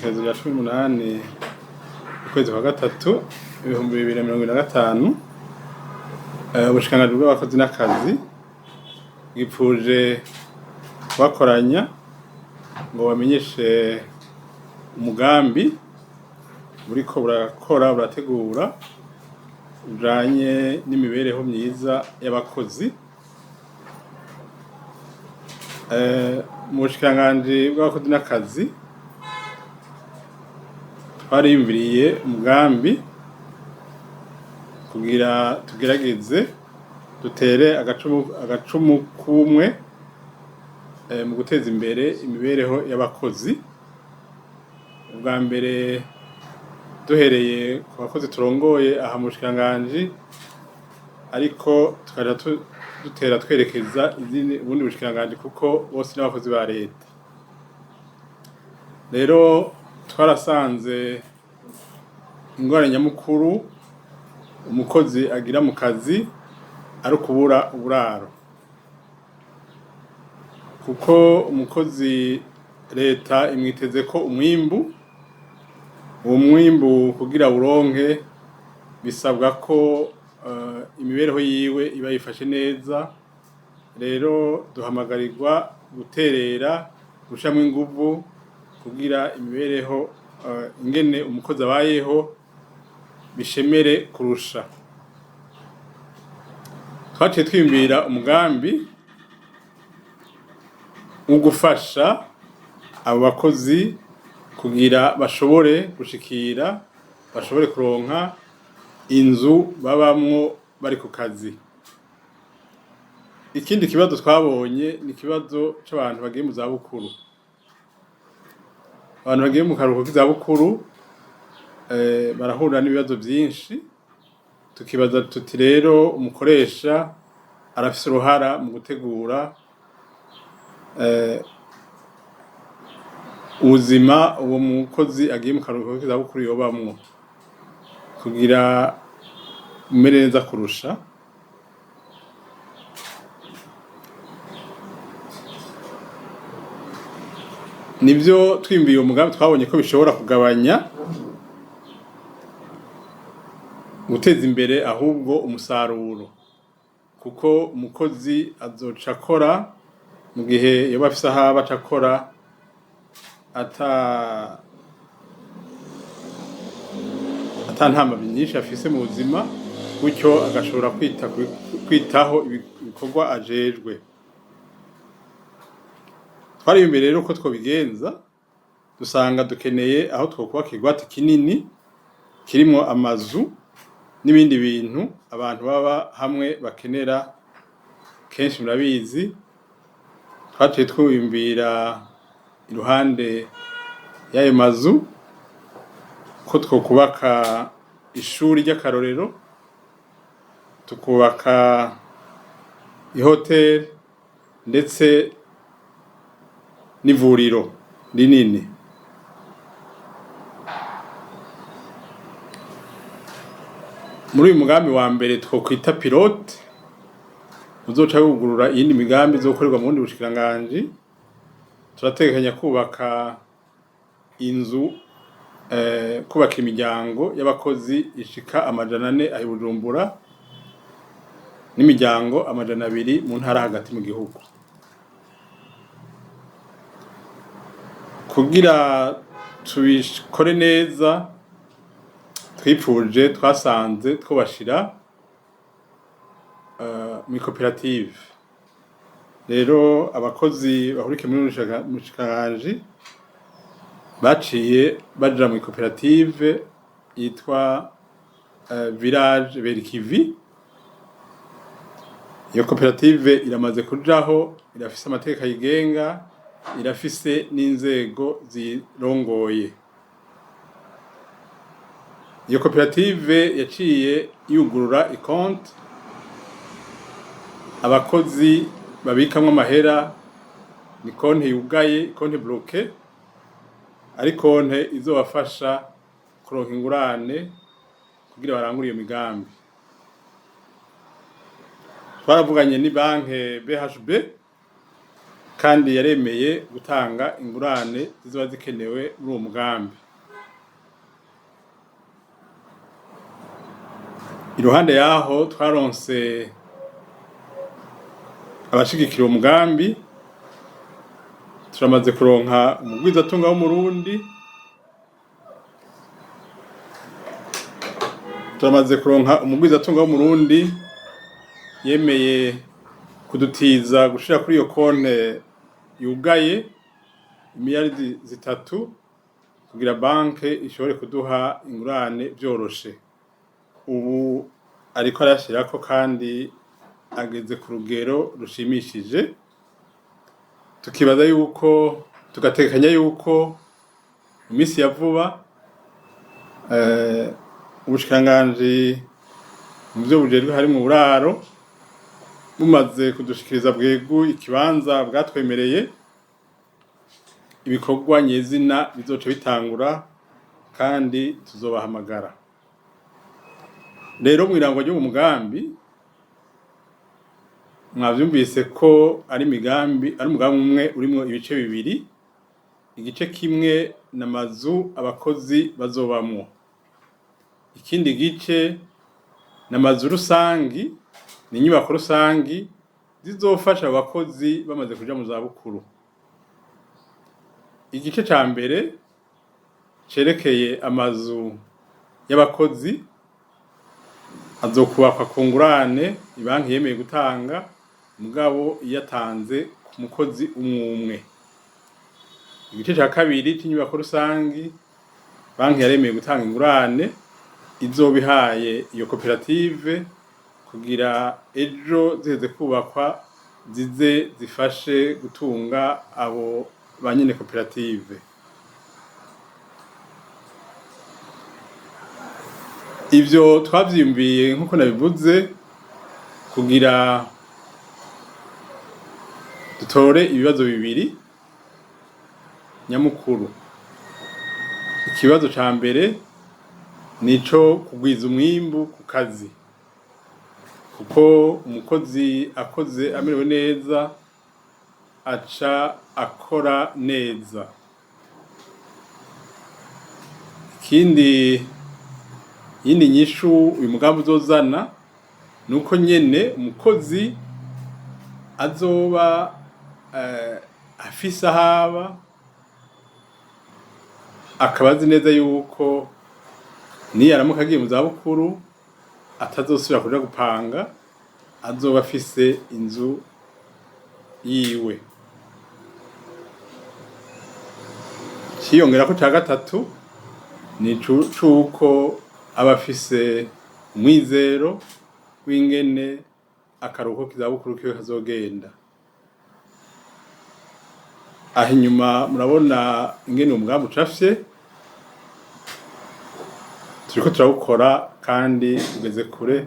Igenekerezo rya 18 ukwezi kwa gatatu 2025, ubushikiranganji bw'abakozi n'akazi bwipfuje kubakoranya ngo bamenyeshe umugambi buriko burakora burategura ujanye n'imibereho myiza y'abakozi. Mu bushikiranganji bw'abakozi n'akazi twariyumviriye umugambi kugira tugerageze dutere agacumu kumwe mu guteza imbere imibereho y'abakozi. Ubwa mbere duhereye ku bakozi turongoye aha mu bushikiranganji, ariko tukaja dutera twerekeza izindi ubundi bushikiranganji kuko bose n'abakozi ba leta. Rero twarasanze ingorane nyamukuru umukozi agira mu kazi ari ukubura uburaro, kuko umukozi leta imwiteze ko umwimbu, uwo mwimbu kugira uronke bisabwa ko imibereho yiwe iba yifashe neza. Rero duhamagarirwa guterera, gushiramwo inguvu kugira imibereho, ingene umukozi abayeho bishemere kurusha. Twaciye twiyumvira umugambi wo gufasha abo bakozi kugira bashobore gushikira, bashobore kuronka inzu babamwo bari ku kazi. Ikindi kibazo twabonye ni ikibazo c'abantu bagiye mu zabukuru. Abantu bagiye mu karuhuko k'izabukuru barahura n'ibibazo vyinshi, tukibaza tuti rero umukoresha arafise uruhara mu gutegura ubuzima uwo mukozi agiye mu karuhuko k'izabukuru yobamwo kugira umere neza kurusha. Nivyo twimbiye umugambi twabonye ko bishobora kugabanya guteza imbere ahubwo umusaruro, kuko umukozi azoca akora mu gihe yoba afise aho aba aca akora ata ntambamyi nyinshi afise mu buzima, gutyo agashobora kwitaho ibikorwa ajejwe. Twariyumviye rero ko twobigenza, dusanga dukeneye aho twokubaka ikigwati kinini kirimwo amazu n'ibindi bintu abantu baba hamwe bakenera kenshi. Murabizi, twaciye twiyumvira iruhande y'ayo mazu ko twokubaka ishuri ry'akarorero, tukubaka ihoteli ndetse n'ivuriro rinini. Muri uyu mugambi wa mbere twokwita pilote uzoca wugurura iyindi migambi izokorerwa mu bundi bushikiranganji, turategekanya kubaka inzu, kubaka imiryango y'abakozi ishika 400 ahi Bujumbura n'imiryango 200 mu ntara hagati mu gihugu. Kugira tubikore neza twipfuje twasanze twobashira muri koperative. Rero abakozi bahurikiye muri bushikiranganji baciye baja muri koperative yitwa Village Berikivi. Iyo koperative iramaze kujaho, irafise amategeko ayigenga, irafise n'inzego zirongoye. Iyo koperative yaciye yugurura ikonti abakozi babikamwo amahera, ni konti yugaye, konti bloquée, ari konte izobafasha kuronka ingurane kugira barangure iyo migambi. Twaravuganye ni banke BHB Kandi yaremeye gutanga ingurane zizoba zikenewe muri uwo mugambi. Iruhande yaho twaronse abashigikira uwo mugambi. Turamaze kuronka umugwizatunga w'Umurundi, turamaze kuronka umugwizatunga w'Umurundi yemeye kudutiza gushira kuri iyo konte yugaye imiliyaridi 3 kugira banke ishobore kuduha ingurane vyoroshe. Ubu ariko arayashirako kandi ageze ku rugero rushimishije. Tukibaza yuko, tugatekanya yuko mu minsi ya vuba ubushikiranganji mu vyo bujejwe harimwo uburaro bumaze kudushikiriza bwegu ikibanza bwatwemereye, ibikorwa nyezina bizoca bitangura kandi tuzobahamagara. Rero mw'irango ry'uwo mugambi mwavyumvise ko ari imigambi, ari umugambi umwe urimwo ibice bibiri. Igice kimwe n'amazu abakozi bazobamwo, ikindi gice n'amazu rusangi, ni inyubako rusangi zizofasha abakozi bamaze kuja mu zabukuru. Igice ca mbere cerekeye amazu y'abakozi azokubakwa ku ngurane ibanki yemeye gutanga, mugabo iyatanze ku mukozi umwumwe. Igice ca kabiri c'inyubako rusangi, banki yaremeye gutanga ingurane izoba ihaye iyo koperative kugira ejo ziheze kubakwa zize zifashe gutunga abo ba nyene koperative. Ivyo twavyiyumviye nk'uko nabivuze kugira dutore ibibazo bibiri nyamukuru. Ikibazo ca mbere nico kugwiza umwimbu ku kazi, kuko umukozi akoze amerewe neza aca akora neza. Ikindi, yindi nyishu uyu mugambi uzozana nuko nyene umukozi azoba afise ahaba, akaba azi neza yuko niyaramuka agiye mu zabukuru atazosubira kuja gupanga, azoba afise inzu yiwe. Ciyongerako ca gatatu ni cuko aba afise umwizero w'ingene akaruhuko k'izabukuru kiwe kazogenda. Aho inyuma murabona ingene umugambi ucafye, turiko turawukora kandi ugeze kure.